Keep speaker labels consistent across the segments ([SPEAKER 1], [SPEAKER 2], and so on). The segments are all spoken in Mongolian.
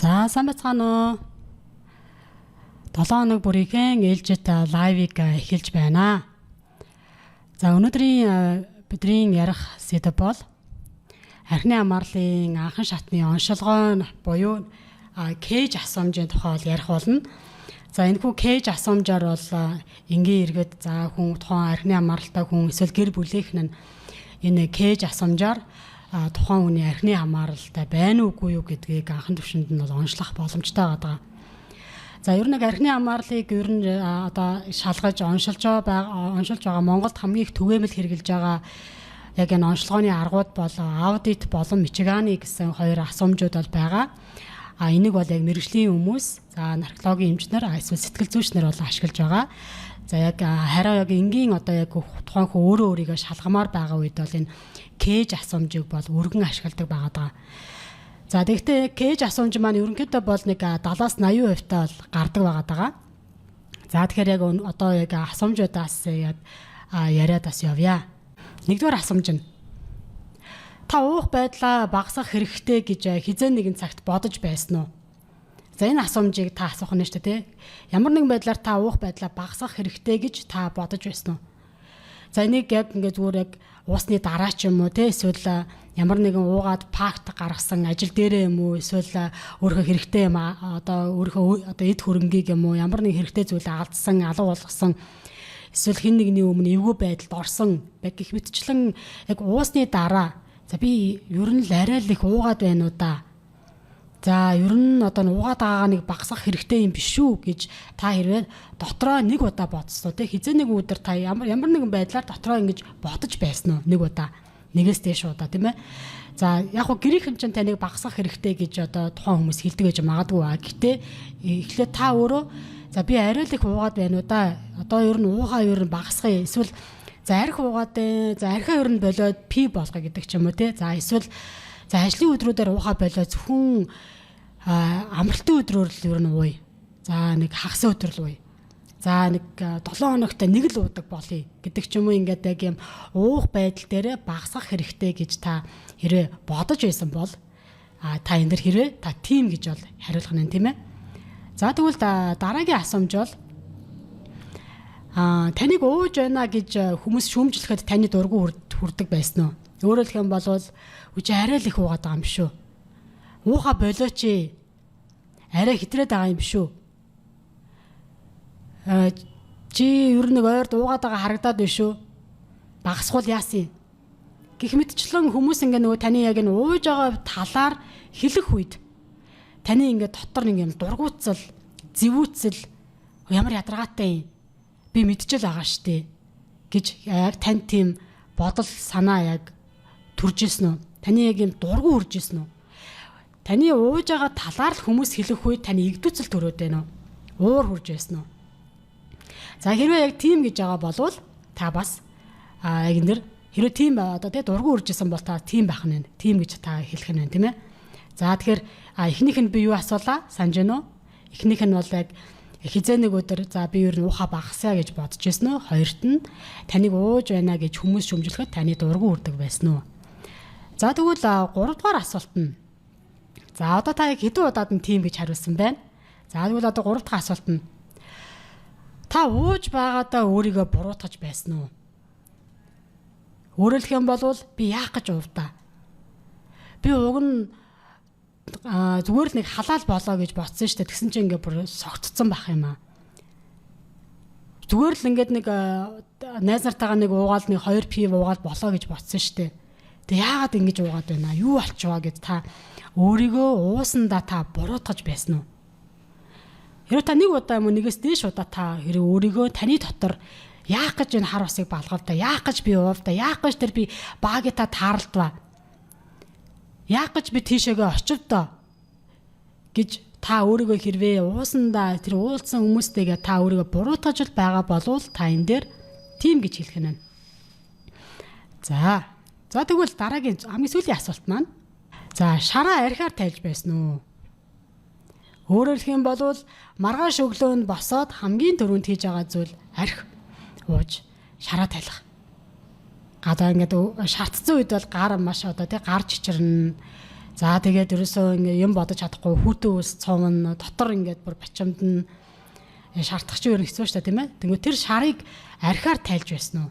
[SPEAKER 1] За, сайн байцгаана уу? 7 хоног бүрийнхээ ээлжит live-ыг эхэлж байна. За, өнөөдрийн бидний ярих сэдэв бол архины хамаарлын анхан шатны оншилгоо буюу CAGE асуумжийн тухай бол ярих болно. За, энэхүү CAGE асуумжаар бол энгийн иргэд, за, хүн тухайн архины хамааралтай хүн эсвэл гэр бүлийнх нь энэ CAGE асуумжаар тухайн хүний архины хамааралтай байна уугүй юу гэдгийг анхан түвшинд нь бол онцлох боломжтой байгаа. За, ер нь архины хамаарлыг ер нь одоо шалгаж оншилж байгаа Монголд хамгийн их түгээмэл хэрэглэж байгаа яг энэ онцлогооны аргууд бол AUDIT болон Мичиганы гэсэн хоёр асуумжууд бол байгаа. А энийг бол яг мэргэжлийн хүмүүс, за, наркологийн эмч нар, эсвэл сэтгэл зүйч нар бол ашиглаж байгаа. За, яг хариу яг энгийн одоо яг тухайн хүн өөрөө өөрийгөө шалгамаар байгаа үед бол энэ CAGE асуумжийг бол өргөн ашигладаг байгаа даа. За, тэгэхдээ CAGE асуумж маань ерөнхийдөө бол нэг 70-аас 80% та бол гардаг байгаа даа. За, тэгэхээр яг одоо яг асуумжуудаас яг яриад бас явъя. Нэгдүгээр асуумж нь: та уух байдлаа багасгах хэрэгтэй гэж хэзээ нэгэн цагт бодож байсан уу? За, энэ асуумжийг та асуух нь шүү дээ, тий. Ямар нэгэн байдлаар та уух байдлаа багасгах хэрэгтэй гэж та бодож байсан уу? За, энийг яг ингээ зүгээр яг уусны дараа ч юм уу, те, эсвэл ямар нэгэн уугаад факт гаргасан ажил дээрээ юм уу, эсвэл өөрөө хэрэгтэй юм, одоо өөрөө одоо эд хөрөнгийг юм уу, ямар нэгэн хэрэгтэй зүйл алдсан, алга болгосон, эсвэл хэн нэгний өмнө эвгүй байдалд орсон гэх мэтчлэн яг уусны дараа, за, би ер нь л арай л их уугаад байна уу да. За, ер нь одоо уугаад байгаагаа нэг багасгах хэрэгтэй юм биш үү гэж та хэрвээ дотроо нэг удаа бодсон те, хэзээ нэг өдөр та ямар ямар нэгэн байдлаар дотроо ингэж бодож байсан уу, нэг удаа, нэгээс дээш удаа, тийм ээ? За, яг хөө гэрийнхэн чинь таныг багасгах хэрэгтэй гэж одоо тухайн хүмүүс хэлдэг гэж магадгүй. Гэхдээ эхлээд та өөрөө, за, би арай л их уугаад байна уу да. Одоо ер нь уугаа ер нь багасгая. Эсвэл, за, архи уугаад, за, архиа ер нь болиод пив болгоё гэдэг ч юм уу, те. За, эсвэл, за, ажлын өдрүүдээр уухаа болиод зөвхөн амралтын өдрөөр л ер нь ууя. За, нэг хагас өдөр л ууя. За, нэг 7 хоногт нэг л уудаг болъё гэдэг ч юм уу, ингээд яг юм уух байдал дээрээ багасгах хэрэгтэй гэж та хэрвээ бодож байсан бол та энэ дэр хэрвээ та тийм гэж бол хариулах нь, тийм ээ. За, тэгвэл дараагийн асуумж бол таныг ууж байна гэж хүмүүс шүүмжлэхэд таны дургүй хүрдэг байсан уу? Өөрөөр хэлэх юм бол үгүй, арай л их уугаад байгаа юм шүү. Ууха болооч. Арай хэтрээд байгаа юм шүү. Чи ер нь нэг ойрд уугаад байгаа харагдаад байна шүү. Багасгуул яасан юм? Гэх мэтчлэн хүмүүс ингээ нөгөө таны яг энэ ууж байгаа талаар хэлэх үед таны ингээ дотор нэг юм дургуутсал, зэвүүцэл, ямар ядаргаатай юм. Би мэдчихэл байгаа штэ гэж яг тань тийм бодол санаа яг төрж исэн үү? Таны яг юм дургу хүрж исэн үү? Таны ууж байгаа талаар л хүмүүс хэлэх үед таны эгдүүцэл төрөөд байна уу? Уур хүрж байсан уу? За, хэрвээ яг тийм гэж байгаа болвол та бас яг энэ дэр хэрвээ тийм одоо тий дургу хүрж исэн бол та тийм байх нь, тийм гэж та хэлэх нь байна, тийм ээ. За, тэгэхээр эхнийх нь би юу асуулаа? Санаж байна уу? Эхнийх нь бол яг хэзээ нэг өдөр, за, би ер нь уухаа багасаа гэж бодож ирсэн үү? Хоёрт нь таныг ууж байна гэж хүмүүс шүмжлэхэд таны дургу хүрдэг байсан уу? За, тэгвэл гуравдугаар асуулт нь. За, одоо та яг хэдэн удаад нь тийм гэж хариулсан байна? За, тэгвэл одоо гурав дахь асуулт нь: та ууж байгаадаа өөрийгөө буруутгаж байсан уу? Өөрөөр хэлэх юм бол би яах гэж уувдаа? Би уг нь зүгээр л нэг халаал болоо гэж бодсон шүү дээ. Тэгсэн чинь ингээ бүр согтцсон байх юм аа. Зүгээр л ингээд нэг найз нартайгаа нэг уугаал, нэг хоёр пив уугаал болоо гэж бодсон шүү дээ. Тэг яагаад ингэж уугаад байна? Юу болчихваа гэж та өөрийгөө уусандаа та буруутгаж байсан уу? Хэрвээ та нэг удаа юм уу, нэгээс дээш удаа та хэрэг өөрийгөө таны дотор яах гэж энэ хар усыг балгав та, яах гэж би уув та, яах гэж тэр би багита тааралдваа, яах гэж би тийшээгээ очив доо гэж та өөрийгөө хэрвээ уусандаа, тэр уулзсан хүмүүстэйгээ та өөрийгөө буруутгаж л байгаа болвол та энэ дээр тийм гэж хэлэх нь байна. За. За, тэгвэл дараагийн хамгийн сүүлийн асуулт маань. За, шараа архиар тайлж байсан уу? Өөрөөр хэлэх юм бол маргааш өглөө нь босоод хамгийн түрүүнд хийж байгаа зүйл архи ууж шараа тайлах. Гадаа ингээд шаардсан үед бол гар маш одоо тий гар чичирнэ. За тэгээд ерөөсөө ингээ юм бодож чадахгүй хүүтэн ус цовно дотор ингээд бүр бачимд нь шаардах чинь ер нь хэцүү шүү дээ, тийм ээ. Тэнгүү тэр шарыг архиар тайлж байсан уу?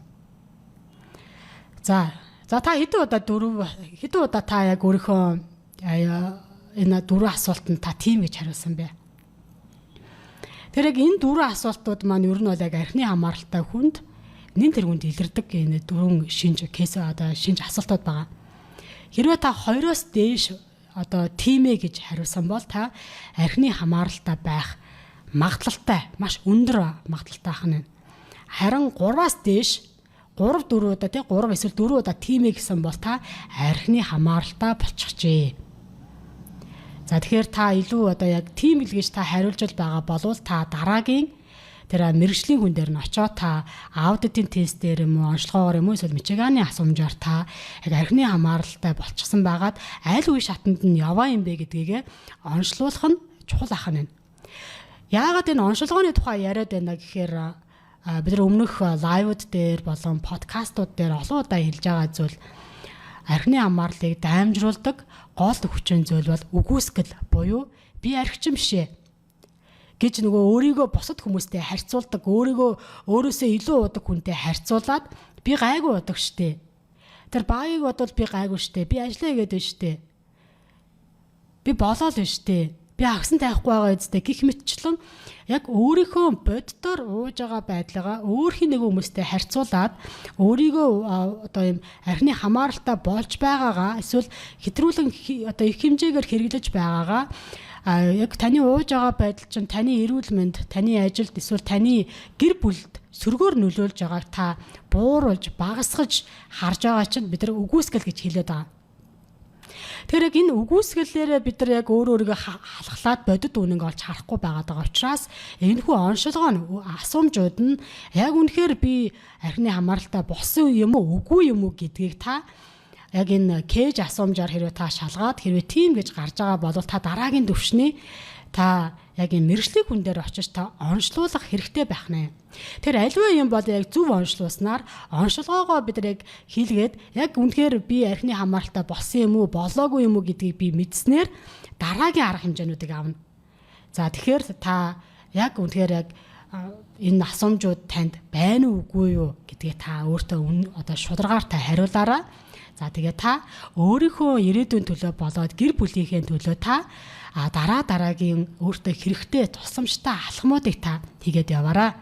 [SPEAKER 1] За за та хэдэн удаа дөрөв хэдэн удаа та яг өөрийнхөө энэ дөрвөн асуултанд та тийм гэж хариулсан бэ? Тэр яг энэ дөрвөн асуултууд маань ер нь бол яг архины хамааралтай хүнд нэн тэргүнд илэрдэг энэ дөрвөн шинж кейс одоо шинж асуултууд байгаа. Хэрвээ та 2-оос дээш одоо тийм ээ гэж хариулсан бол та архины хамааралтай байх магадлалтай, маш өндөр магадлалтай ах нь. Харин 3-аас дээш 3 4 удаа тий 3 эсвэл 4 удаа тийм ээ гэсэн бол та архины хамааралтай болчихжээ. За тэгэхээр та илүү одоо яг тийм л гэж та хариулж байгаа болвол та дараагийн тэр мэргэжлийн хүн дээр нь очоод та аудитын тест дээр юм уу, онцлогоогоор юм уу, эсвэл Мичиганы асуумжаар та яг архины хамааралтай болчихсон байгаад аль үе шатанд нь яваа юм бэ гэдгийг онцлуулах нь чухал ах нь. Яагаад энэ онцлогооны тухай яриад байна гэхээр бид нар өмнөх live ууд дээр болон подкастууд дээр олон удаа хэлж байгаа зүйл архины хамаарлыг даймжруулдаг гол хүчин зүйл бол үгүйсгэл буюу би архичин биш ээ гэж нөгөө өөрийгөө бусад хүмүүстэй харьцуулдаг, өөрийгөө өөрөөсөө илүү удаг хүнтэй харьцуулаад би гайгүй удаг штэ. Тэр багийг бодвол би гайгүй штэ. Би ажиллаа хийгээд байна штэ. Би болоо л байна штэ. Би хагсан тавихгүй байгаа үстэй гих мэтчлэн яг өөрийнхөө боддоор ууж байгаа байдлаа өөрхийн нэг хүмүүстэй харьцуулаад өөрийгөө одоо юм архины хамааралтай болж байгаагаа эсвэл хэтрүүлэн одоо их хэмжээгээр хэрэглэж байгаагаа яг таны ууж байгаа байдал чинь таны эрүүл мэнд, таны ажилд эсвэл таны гэр бүлд сөргөөр нөлөөлж байгааг та бууруулж, багасгаж харж байгаа чинь бид нар үгүйсгэл гэж хэлээд байгаа. Тэгэхээр яг энэ үгүйсгэлээрээ бид нар яг өөр өөрийгөө халахлаад бодит үнэнг олж харахгүй байгаад байгаа учраас энэхүү оншилгоо нь асуумжууд нь яг үнэхээр би архины хамааралтай болсон юм уу, үгүй юм уу гэдгийг та яг энэ кэж асуумжаар хэрвээ та шалгаад хэрвээ тийм гэж гарч байгаа бол та дараагийн төвшний та яг энэ мэргэжлийн хүн дээр очиж та онцлуулах хэрэгтэй байх нэ. Тэр аливаа юм бол яг зөв онцлуулснаар онцлогоогоо бид нар яг хийлгээд яг үнэхээр би архины хамааралтай болсон юм уу, болоогүй юм уу гэдгийг би мэдснээр дараагийн арга хэмжээнүүдийг авна. За тэгэхээр та яг үнэхээр яг энэ асуумжууд танд байна уу, үгүй юу гэдгээ та өөртөө одоо шударгаар та хариулаарай. За тэгээ та өөрийнхөө ирээдүйн төлөө болоод гэр бүлийнхээ төлөө та дараа дараагийн өөртөө хэрэгтэй тусламжтай алхмуудыг та хийгээд яваарай.